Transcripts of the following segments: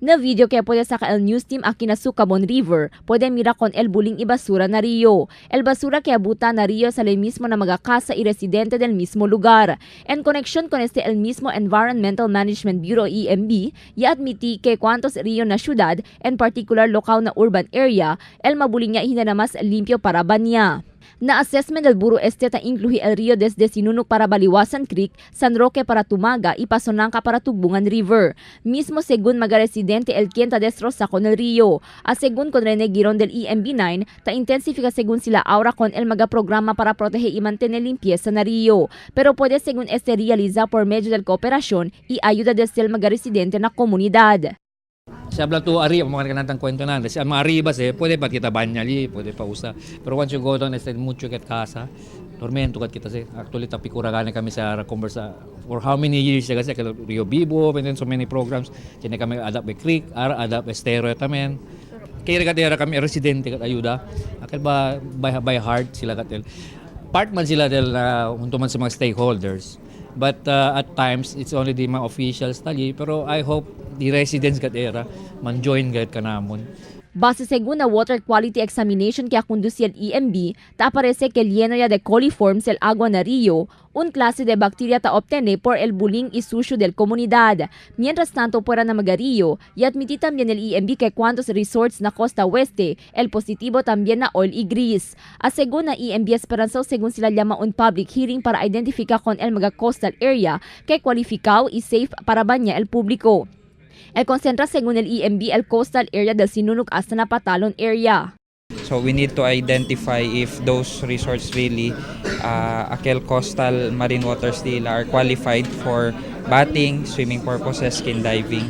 Na video que puede sacar el news team aquí na Sucabon River, puede mira con el buling y basura na río. El basura que abuta na río sale mismo na mga casa y residente del mismo lugar. En conexión con este el mismo Environmental Management Bureau EMB, ya admití que cuantos río na ciudad, en particular local na urban area, el mabuling niya hina na mas limpio para banya. Na assessment del Buro Este ta incluye el río desde Sinunok para Baliwasan Creek, San Roque para Tumaga y Pasonanca para Tugbungan River. Mismo según mga residente el quien ta destroza con el río. A según con Rene Giron del EMB 9, ta intensifica según sila ahora con el mga programa para proteger y mantener limpieza na río. Pero puede según este realiza por medio del cooperación y ayuda desde el mga residente na comunidad. Sa habla tu ari, mga kanantang kwento na. Sa mga arriba se, pwede pa kita banyali, pwede pa usa. Pero once you go down, este mucho ket casa, tormento kat kita se. Actually, tapikura gani kami sa conversa for how many years kasi Rio Bibo, and then so many programs. Kini kami adapt by creek, ara adapt estero tamen. Kaya kat kami residente kat ayuda. Akal ba by heart sila kat part man sila del unto man sa mga stakeholders. But at times, it's only the mga officials tali. Pero I hope the residents kat era man join kat kanamon. Base según la Water Quality Examination que conduce el EMB, ta aparece que lleno ya de coliforms el agua na río, un clase de bacteria ta obtiene por el bullying y sucio del comunidad. Mientras tanto, fuera na magarío, y admití también el EMB que cuantos resorts na costa oeste, el positivo también na oil y grease. A según na EMB esperanza, según sila llama un public hearing para identificar con el mga coastal area que cualificado y safe para bañar el público. El concentra según el EMB el coastal area del Sinunok hasta na Patalon area. So we need to identify if those resorts really akel coastal marine waters nila are qualified for bathing, swimming purposes, skin diving.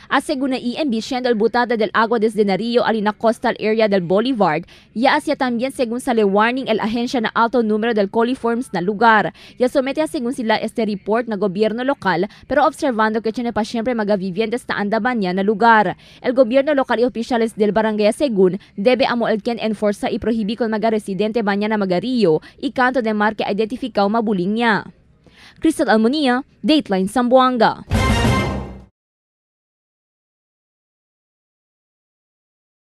A según la EMB, siendo el butada del agua desde Narillo a la coastal area del Boulevard, ya hacia también según sale warning el agencia na alto número del coliforms na lugar. Ya somete a según sila este report na gobierno local, pero observando que tiene pa siempre mga vivientes na andaban niya na lugar. El gobierno local y oficiales del barangay según debe amo el quien enforza y prohibir con mga residente baña na mga río y canto de marque identificado mabuling niya. Crystal Almonia, Dateline Zamboanga.